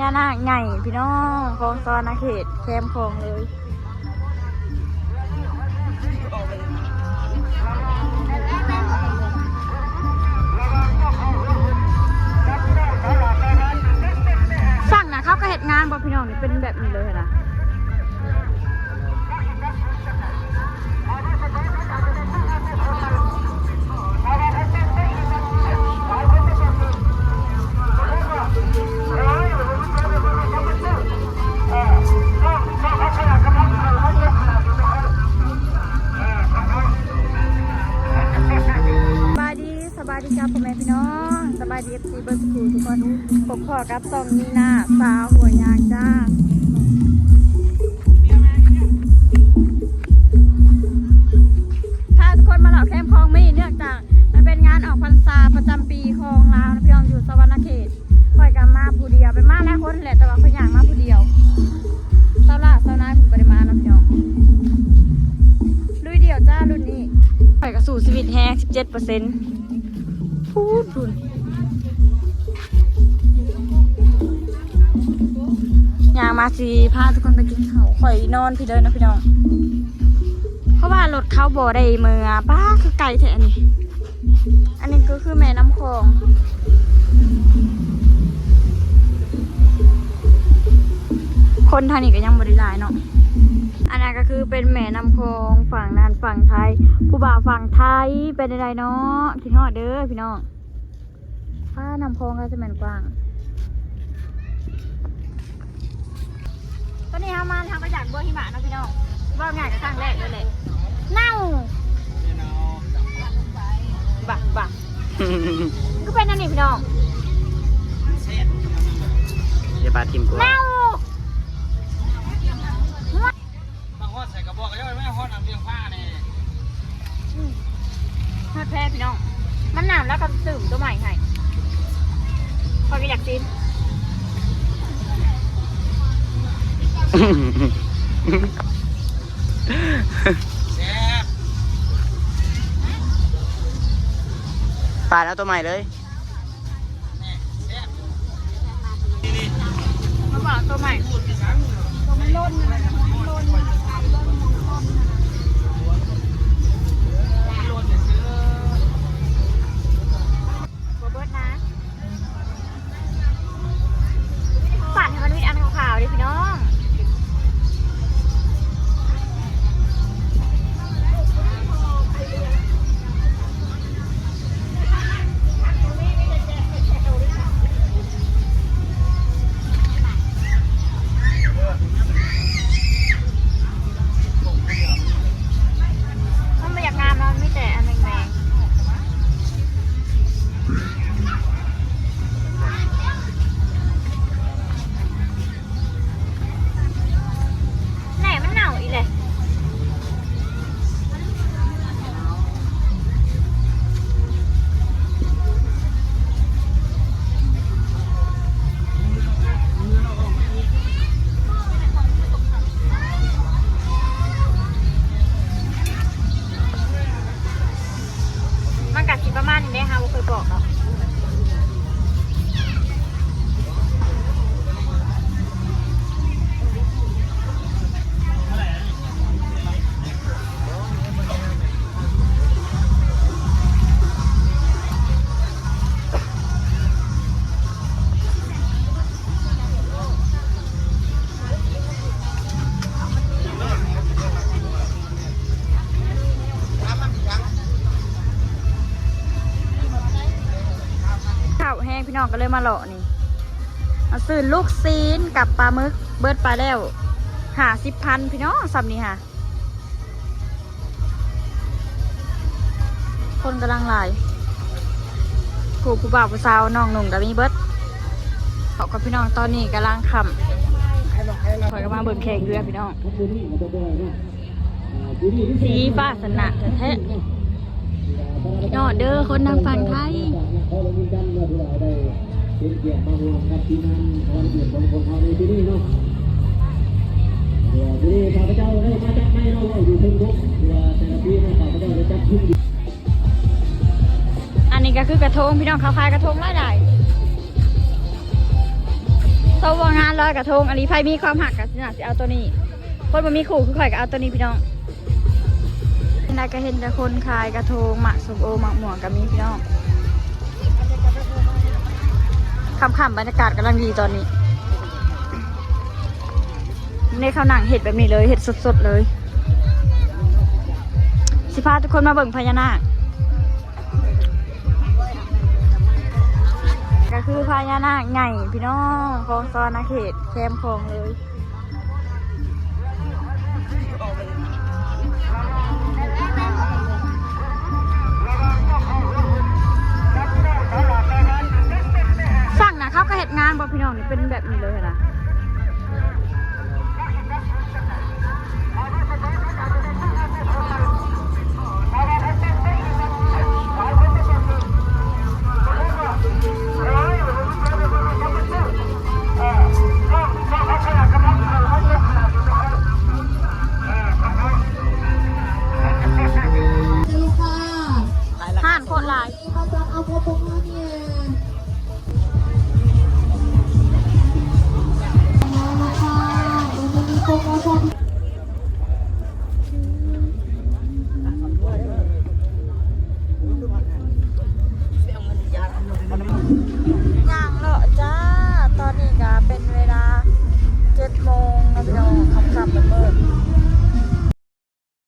ພະຍານາກໃຫຍ່ພີ່ນ້ອງ ຂອງສະຫວັນນະເຂດ ແຄມຂອງເລີຍ. ຝັ່ງນະ ເຂົາກໍເຮັດງານບໍ່ພີ່ນ້ອງ ນີ້ເປັນແບບນີ້ເລີຍນະ. ສະບາຍດີ ສະບາຍດີຈ້າພໍ່ແມ່ພີ່ນ້ອງ ສະບາຍດີ ເອັຟຊີ ເບິດສູ່ທຸກຄົນ ພົບພໍ້ກັບຊ່ອງນີນາ ສາວຫົວຍາງຈ້າ. ພາທຸກຄົນມາເລາະແຄມຂອງມີ ເນື່ອງຈາກມັນເປັນງານອອກພັນສາປະຈຳປີຂອງລາວນະພີ່ນ້ອງ ຢູ່ສະຫວັນນະເຂດ. ຂ້ອຍກໍມາຜູ້ດຽວ ໄປມາຫຼາຍຄົນແຫຼະ ແຕ່ວ່າຂ້ອຍຍ່າງມາຜູ້ດຽວ. ຊາວຫຼ້າຊາວນາຍເພິ່ນບໍ່ໄດ້ມານຳພີ່ນ້ອງ ລຸຍດຽວຈ້າລຸ້ນນີ້. ຂ້ອຍກໍສູ້ຊີວິດແຮງ ສິບເຈັດເປີເຊັນ ພຸ້ນໆ ຍ່າງມາຊິພາທຸກຄົນໄປກິນເຂົ້າ ຂ້ອຍນອນພີ້ເລີຍນະພີ່ນ້ອງ ເພາະວ່າລົດເຂົາບໍ່ໄດ້ເມືອ. ປ້າ ຄືໄກແທ້ອັນນີ້. ອັນນີ້ກໍຄືແມ່ນ້ຳຂອງ ຄົນທາງນີ້ກໍຍັງບໍ່ໄດ້ຫຼາຍເນາະ. ອັນນັ້ນກໍຄືເປັນແມ່ນ້ຳຂອງຝັ່ງນັ້ນຝັ່ງໄທ ຜູ້ບ່າວຝັ່ງໄທ ເປັນໃດເນາະ ຄິດຮອດເດີພີ່ນ້ອງ. ຟ້າ ນ້ຳຂອງກໍຈະແມ່ນກວ້າງ. ຕອນນີ້ເຮົາມາ ເຮົາກໍຢາກເບິ່ງຫິມະເນາະພີ່ນ້ອງ ເວົ້າງ່າຍກໍຄັ້ງແລກເລີຍແຫຼະ ເນົ່າ ບະ ບະ ຄືເປັນອັນນີ້ພີ່ນ້ອງ ຢ່າປາຖິ້ມກວ່າ ເນົ່າ. ມາຮອດໃສ່ກະບອກກະຍ້ອຍ ມາຮອດນ້ຳລຽງຟ້ານີ້ ອືມ ຮອດແທ້ພີ່ນ້ອງ ມັນໜາວແລ້ວກໍຕື່ມຕົວໃໝ່ໃຫ້ ຂ້ອຍກໍຢາກຊີມ ແຊບ ປາດເອົາຕົວໃໝ່ເລີຍ. ມາບອກໂຕໃໝ່ ໂຕມັນຫຼົ່ນນະ ໂຕມັນຫຼົ່ນນະ ໄກ່ເບິ່ງມັນຫຼົ່ນນະ ບໍ່ເບິດນະ ປາດໃຫ້ມັນມີແຕ່ອັນຂາວໆເດ້ພີ່ນ້ອງ. ມັນບໍ່ຢາກງາມເນາະ ມັນມີແຕ່ອັນແດງໆ. ແຫຼະ ມັນເນົ່າອີກແຫຼະ. ມັນກະຊິປະມານນີ້ແຫຼະ ເຮົາບໍ່ເຄີຍບອກດອກ. ເຂົ້າແຮງພີ່ນ້ອງ ກໍເລີຍມາເລາະນີ້ ມາຊື້ລູກຊີ້ນກັບປາໝຶກ ເບິດໄປແລ້ວຫ້າສິບພັນພີ່ນ້ອງ ສ່ຳນີ້ຫາ ຄົນກຳລັງຫຼາຍ ຜູ້ ຜູ້ບ່າວຜູ້ສາວ ນ້ອງໜຸ່ມກໍມີເບິດ. ເຂົ້າກັບພີ່ນ້ອງ ຕອນນີ້ກຳລັງຄ່ຳ ຂ້ອຍກໍມາເບິ່ງແຂ່ງເຮືອພີ່ນ້ອງ. ສີຟ້າຊະນະແທ້ໆ ຍອດເດີ ຄົນທາງຝັ່ງໄທ. ອັນນີ້ກໍຄືກະທົງພີ່ນ້ອງ ເຂົາຂາຍກະທົງຫຼາຍໆ. ເອົາວ່າງານລອຍກະທົງ ອັນນີ້ໃຜມີຄວາມຮັກກະໜ້າຊິເອົາໂຕນີ້ ຄົນບໍ່ມີຄູ່ຄືຂ້ອຍກະເອົາໂຕນີ້ພີ່ນ້ອງ. ເຫັນໃດກະເຫັນແຕ່ຄົນຂາຍກະທົງ ໝາກສົ້ມໂອ ໝາກມ່ວງກະມີພີ່ນ້ອງ. ຄ່ຳໆ ບັນຍາກາດກຳລັງດີຕອນນີ້ ນີ້ເຂົານັ່ງເຮັດແບບນີ້ເລີຍ ເຮັດສົດໆເລີຍ. ຊິພາທຸກຄົນມາເບິ່ງພະຍານາກ ກະຄືພະຍານາກໃຫຍ່ພີ່ນ້ອງ ຂອງສະຫວັນນະເຂດ ແຄມຂອງເລີຍ. ຝັ່ງນະເຂົາກະເຮັດງານບໍ່ພີ່ນ້ອງ ນີ້ເປັນແບບນີ້ເລີຍຫັ້ນນະ.